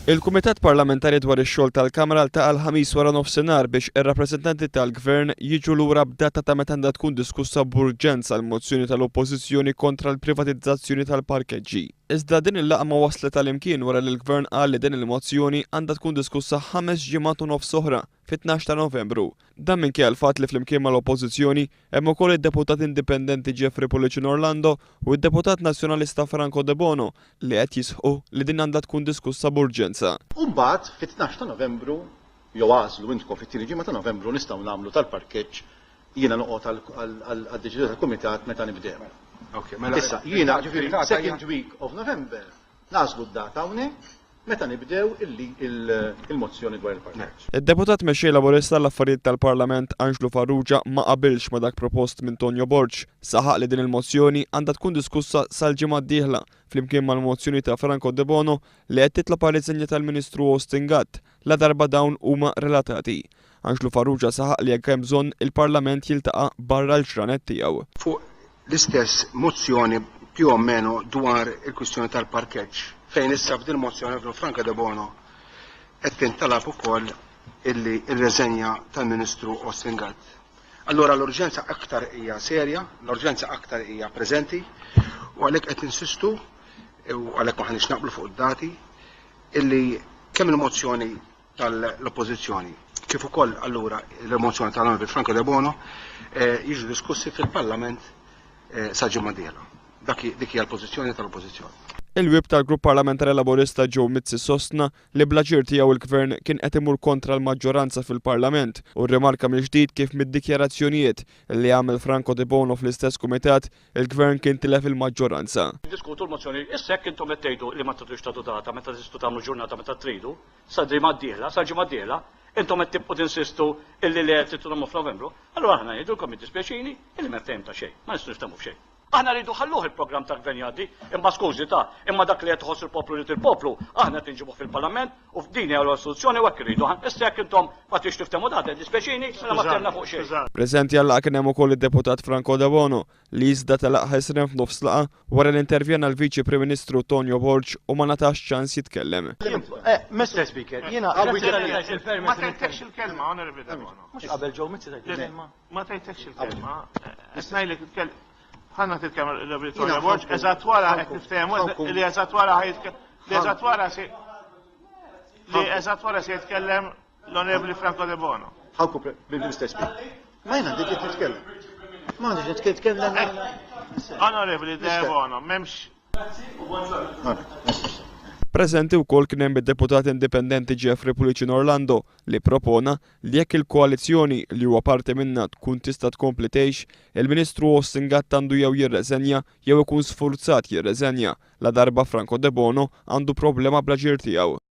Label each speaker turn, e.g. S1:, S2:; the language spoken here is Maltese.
S1: Il-Kumitat Parlamentari dwar ix-Xogħol tal-Kamra ltaqa' l-Ħamis waranofsinhar biex ir-rappreżentanti tal-Gvern jiġu lura b'data ta' meta għandha tkun diskussa b'urġenza l-mozzjoni tal-Oppożizzjoni kontra l-privatizzazzjoni tal-parkeġġi. Iżda din il-laqgħa ma wasslet għal imkien wara li l-Gvern qal li din il-mozzjoni għandha tkun diskussa ħames ġimgħat u nofs oħra, fit-tnax ta' Novembru. Dan minkejja l-fatt li flimkien mal-Oppożizzjoni hemm ukoll id-Deputat Indipendenti Jeffrey Pullicino Orlando u d-Deputat Nazzjonalista Franco Debono li qed jisħqu li din għandha tkun diskussa b'urġenza.
S2: U mbagħad fit-tnax ta' Novembru, jew agħżlu intkom fit-tieni ġimgħa ta' Novembru nistgħu nagħmlu tal-parkeġġ, jiena noqgħod għad-deċiżjoni tal-Kumitat meta nibdew. Issa, jiena, ġifieri, second week of November, nagħżlu d-data hawnhekk, meta nibdew il-mozzjoni dwar il-parkeġġ.
S1: Id-Deputat Mexxej Laburista għall-Affarijiet tal-Parlament Anġlu Farrugia ma qabilx ma' dak propost minn Tonio Borg. Saħaq li din il-mozzjoni għandha tkun diskussa sal-ġimgħa d-dieħla flimkien mal-mozzjoni ta' Franco Debono li qed titlob għar-riżenja tal-Ministru Austin Gatt ladarba dawn huma relatati. Anġlu Farrugia saħaq li jekk hemm bżonn il-Parlament jiltaqa' barra l-ġranet tiegħu.
S3: Fuq l-istess mozzjoni più o meno dwar il-kwistjoni tal-parkeġġ, fejn issa f'din il-mozzjoni Onorevoli Franca Debono qed tintalab ukoll illi r-reżenja tal-Ministru Austin Gatt. Allura l-urġenza aktar hija serja, l-urġenza aktar hija preżenti u għalhekk qed ninsistu u għalhekk m'aħniex naqblu fuq id-dati illi kemm il-mozzjoni tal-Oppożizzjoni kif ukoll allura l-mozzjoni tal-Onorevoli Franco Debono jiġu diskussi fil-Parlament sa ġimgħa dieħla. Dak dik hija l-pożizzjoni tal-Oppożizzjoni.
S1: Il-Whip tal-Grupp Parlamentari Laburista Joe Mizzi sostna li bl-aġir tiegħu l-Gvern kien qed imur kontra l-maġġoranza fil-Parlament u rrimarka mill-ġdid kif mid-dikjarazzjonijiet li għamel Franco Debono fl-istess kumitat Il-Gvern kien tilef il-maġġoranza.
S4: Niddiskutu l-mozzjoni. Issa jekk intom qed tgħidu li ma tridux tagħtu data meta tistgħu tagħmlu ġurnata meta tridu, sal-ġimgħa d-dieħla, sal-ġimgħa d-dieħla, intom qed tibqgħu tinsistu illi le tridu tagħmlu f'Novembru, allura aħna ngħidulkom jiddispjaċini illi m'hemm ftehim ta' xejn, ma nistgħu niftehmu f'xejn. Aħna rridu ħalluh il-programm tal-Gvern jgħaddi, imma skużi ta' imma dak li qed iħoss il-poplu jrid il-poplu, aħna qed inġibuh fil-Parlament u din hija l-soluzzjoni u hekk irridu. Issa jekk intom ma tridx tiftehmu data, jiddispjaċini, mela ma ftehemna fuq xejn.
S1: Preżenti għal-laqgħa kien hemm ukoll id-Deputat Franco Debono, li iżda telaq ħesrem f'nofs laqgħa wara li intervjena l-Viċi Prim Ministru Tonio Borg u ma ngħatax ċans jitkellem.
S5: Mister Speaker, jiena
S6: Ma tajtekx il-kelma, Onorevoli Debono.
S5: Mhux qabel Joe Mizzi tajt il-kelma.
S6: Ma tajtekx il-kelma. Qed ngħidlek Ħanna titkellem l-Onorevoli Borg, eżatt wara qed niftehmu li eżatt wara li eżatt wara se li eżatt wara se jitkellem l-Onorevoli Franco De Bono.
S2: Ħanku Mr. Speaker. Ma jena għandi nitkellem. Ma għandix nitkellem.
S6: Onorevoli De Bono, memx
S1: Preżenti wkoll kien hemm id-Deputat Indipendenti Jeffrey Pullicino Orlando li ppropona li jekk il-koalizzjoni li huwa parti minnha tkun tista' tkompli tgħix, il-Ministru Austin Gatt għandu jew jirreżenja jew ikun sfurzat jirreżenja ladarba Franco Debono għandu problema bl-aġir tiegħu.